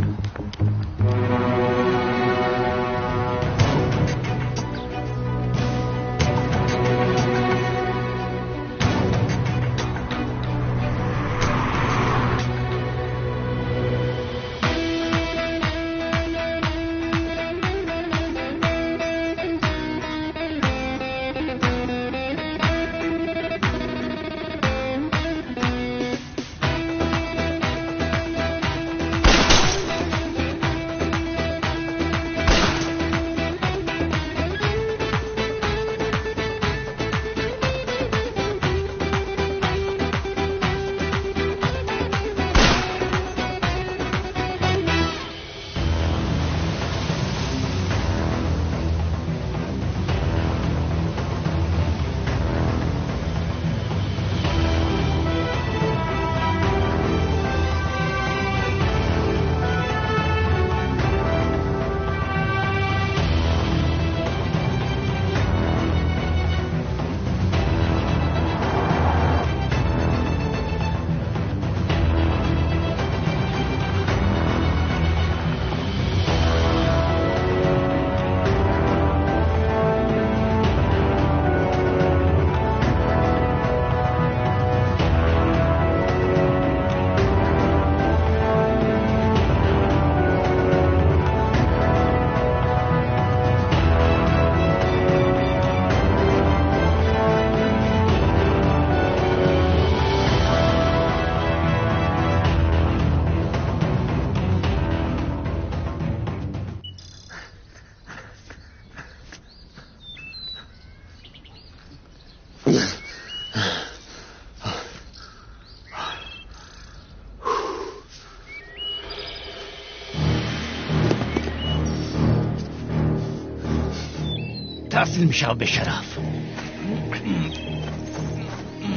Таслим шав, бешараф.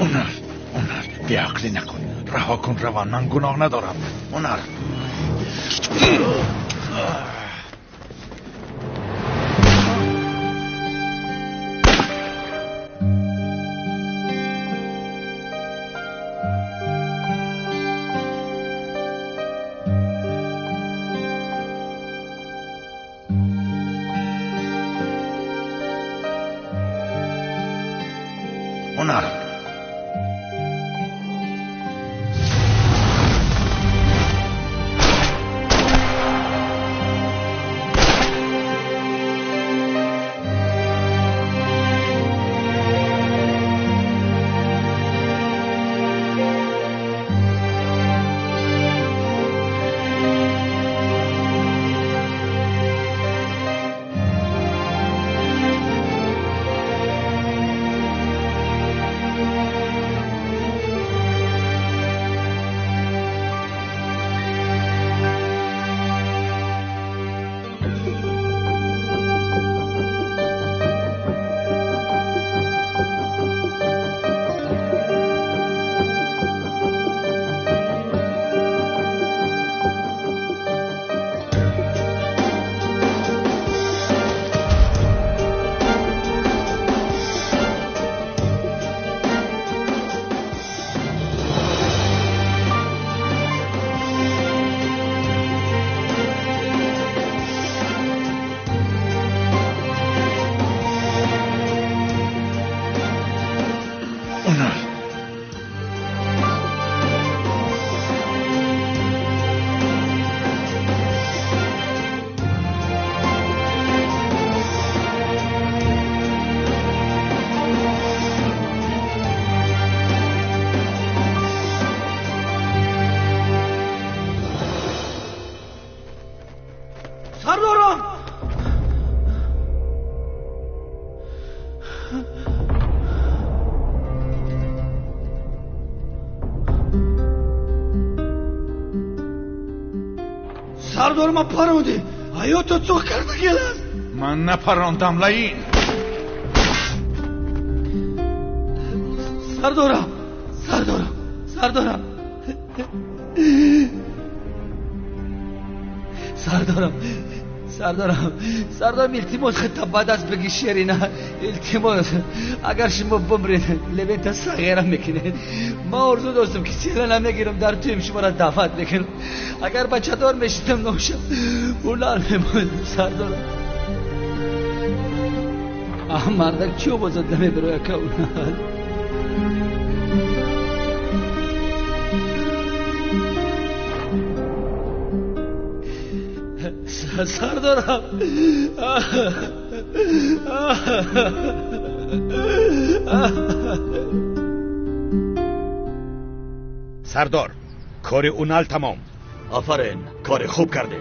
Унал, Унал, беақлӣ накун. Раҳо кун раван, ман гуноҳ надорам. Унал. Унал. Сардор, ман парондӣ. Ҳаётро цоқ карда келаст. Ман напарондам, Лаин. Сардорам, сардорам, сардорам. Сардорам, сардорам, сардорам, илтимос, хита ба даст бигӣ, Шерина. Илтимос, агар шумо бимред, Левента сағира мекунед. Ман орзу доштам, ки сила намегирам, дар туем шуморо даъват мекунам. Агар бачадор мешидам, номшам Унал мемондам, сардорам. Мардак чӣ овозат намебирояд, ка Унал? Сардорам. Сардор, кори Унал тамом. Офарин, кори хуб кардӣ.